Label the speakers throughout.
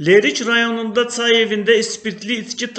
Speaker 1: Lerik rayonunda çay evində ispirtli içki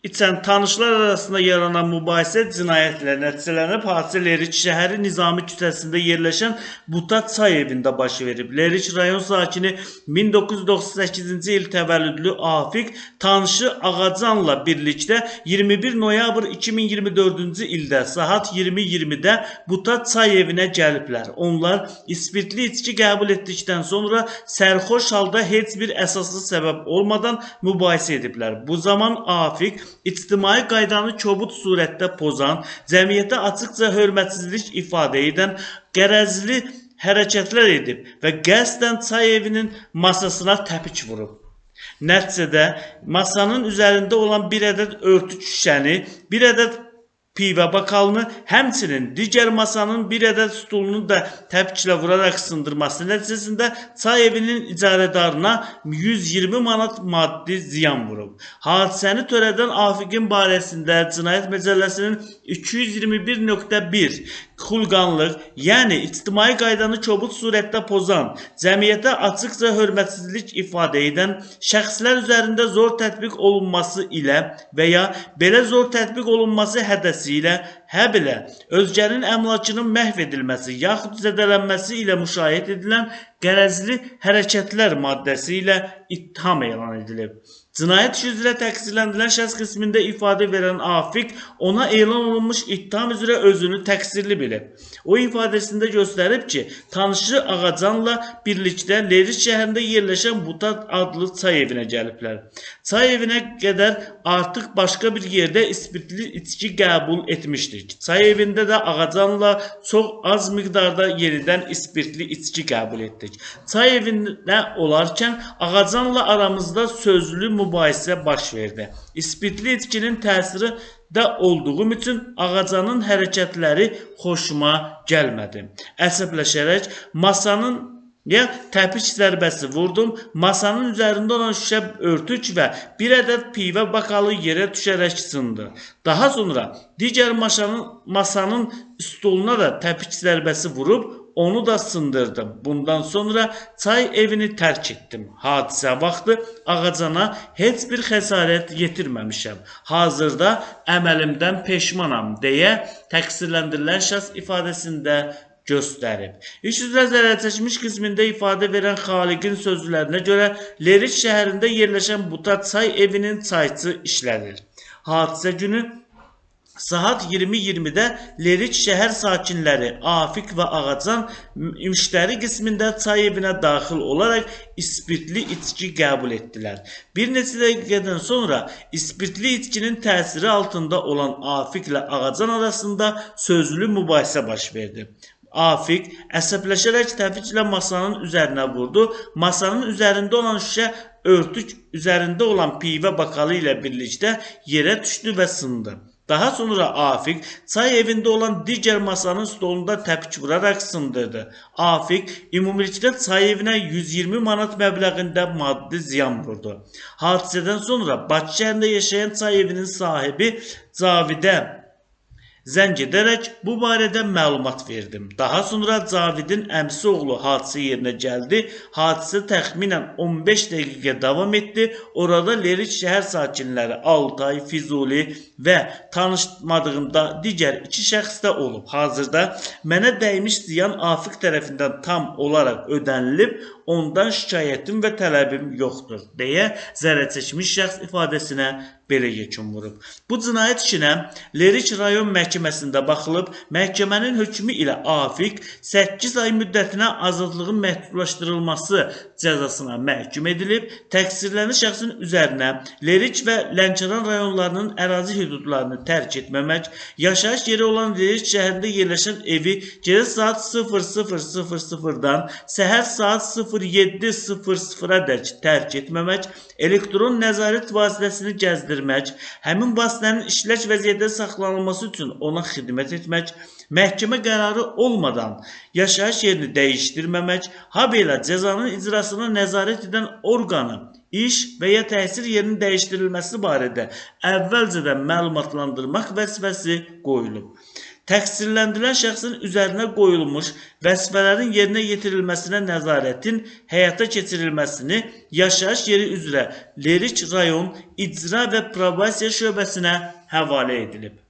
Speaker 1: içən tanışlar arasında yaranan mübahisə cinayətlə nəticələnib. Hadisə Lerik şəhəri Nizami küçəsində yerləşən Buta çay evində baş verib. Lerik rayon sakini 1998-ci il təvəllüdlü Afiq tanışı Ağacanla birlikdə 21 noyabr 2024-cü ildə saat 20:20-də Buta çay evinə gəliblər. Onlar ispirtli içki qəbul etdikdən sonra sərxoş halda heç bir əsaslı səbəb olmadan mübahisə ediblər. Bu zaman Afiq ictimai qaydanı kobud surətdə pozan, cəmiyyətə açıqca hörmətsizlik ifadə edən qərəzli hərəkətlər edib və qəsdən çay evinin masasına təpik vurub. Nəticədə masanın üzərində olan bir ədəd örtük şüşəni, bir ədəd pivə bakalını, həmçinin digər masanın bir ədəd stulunu da təpiklə vuraraq sındırması nəticəsində çay evinin icarədarına 120 manat maddi ziyan vurub. Hadisəni törədən Afiqin barəsində Cinayət Məcəlləsinin 221.1 xulqanlıq, yəni ictimai qaydanı kobud surətdə pozan, cəmiyyətə açıqca hörmətsizlik ifadə edən şəxslər üzərində zor tətbiq olunması ilə və ya belə zor tətbiq olunması hədəsi ilə, həbilə özgənin əmlakının məhv edilməsi yaxud zədələnməsi ilə müşayiət edilən qərəzli hərəkətlər maddəsi ilə ittiham elan edilib. Cinayət işi üzrə təqsirləndirilən şəxs qismində ifadə verən Afiq ona elan olunmuş ittiham üzrə özünü təqsirli bilib. O ifadəsində göstərib ki, tanışı Ağacanla birlikdə Lerik şəhərində yerləşən Buta adlı çay evinə gəliblər. Çay evinə qədər artıq başqa bir yerdə ispirtli içki qəbul etmişdik. Çay evində də Ağacanla çox az miqdarda yenidən ispirtli içki qəbul etdik. Çay evində olarkən Ağacanla aramızda sözlü mübahisə baş verdi. İspirtli içkinin təsiri də olduğum üçün Ağacanın hərəkətləri xoşuma gəlmədi. Əsəbləşərək masanın ya təpik zərbəsi vurdum. Masanın üzərində olan şüşə örtük və bir ədəd pivə bakalı yerə düşərək sındı. Daha sonra digər masanın stoluna da təpik zərbəsi vurub onu da sındırdım. Bundan sonra çay evini tərk etdim. Hadisə vaxtı Ağacana heç bir xəsarət yetirməmişəm. Hazırda əməlimdən peşmanam deyə təqsirləndirilən şəxs ifadəsində göstərib. İş üzrə zərər çəkmiş qismində ifadə verən Xaliqin sözlərinə görə Lerik şəhərində yerləşən Buta çay evinin çayçı işlədir. Hadisə günü saat 20:20-də Lerik şəhər sakinləri Afiq və Ağacan müştəri qismində çay evinə daxil olaraq ispirtli içki qəbul etdilər. Bir neçə dəqiqədən sonra ispirtli içkinin təsiri altında olan Afiqlə Ağacan arasında sözlü mübahisə baş verdi. Afiq əsəbləşərək təpiklə masanın üzərinə vurdu. Masanın üzərində olan şüşə örtük üzərində olan pivə bakalı ilə birlikdə yerə düşdü və sındı. Daha sonra Afiq çay evində olan digər masanın stolunda təpik vuraraq sındırdı. Afiq ümumilikdə çay evinə 120 manat məbləğində maddi ziyan vurdu. Hadisədən sonra Bakı şəhərində yaşayan çay evinin sahibi Cavidə zəng edərək bu barədə məlumat verdim. Daha sonra Cavidin əmisi oğlu hadisə yerinə gəldi. Hadisə təxminən 15 dəqiqə davam etdi. Orada Lerik şəhər sakinləri Altay, Füzuli və tanışmadığım da digər iki şəxs də olub. Hazırda mənə dəymiş ziyan Afiq tərəfindən tam olaraq ödənilib, ondan şikayətim və tələbim yoxdur deyə zərər çəkmiş şəxs ifadəsinə belə yekun vurub. Bu cinayət işinə Lerik rayon məhkəməsində baxılıb, məhkəmənin hökmü ilə Afiq 8 ay müddətinə azadlığın məhdudlaşdırılması cəzasına məhkum edilib, təqsirlənən şəxsin üzərinə Lerik və Lənkəran rayonlarının ərazi hüdudlarını tərk etməmək, yaşayış yeri olan Lerik şəhərində yerləşən evi gecə saat 00:00-dan səhər saat 07:00-a dək tərk etməmək, elektron nəzarət vasitəsini gəzdirmək, həmin vasitənin işlək vəziyyətdə saxlanılması üçün ona xidmət etmək, məhkəmə qərarı olmadan yaşayış yerini dəyişdirməmək, habelə cəzanın icrasına nəzarət edən orqanı iş və ya təhsil yerinin dəyişdirilməsi barədə əvvəlcədən məlumatlandırmaq vəzifəsi qoyulub. Təqsirləndirilən şəxsin üzərinə qoyulmuş vəzifələrin yerinə yetirilməsinə nəzarətin həyata keçirilməsini yaşayış yeri üzrə Lerik rayon İcra və Probasiya şöbəsinə həvalə edilib.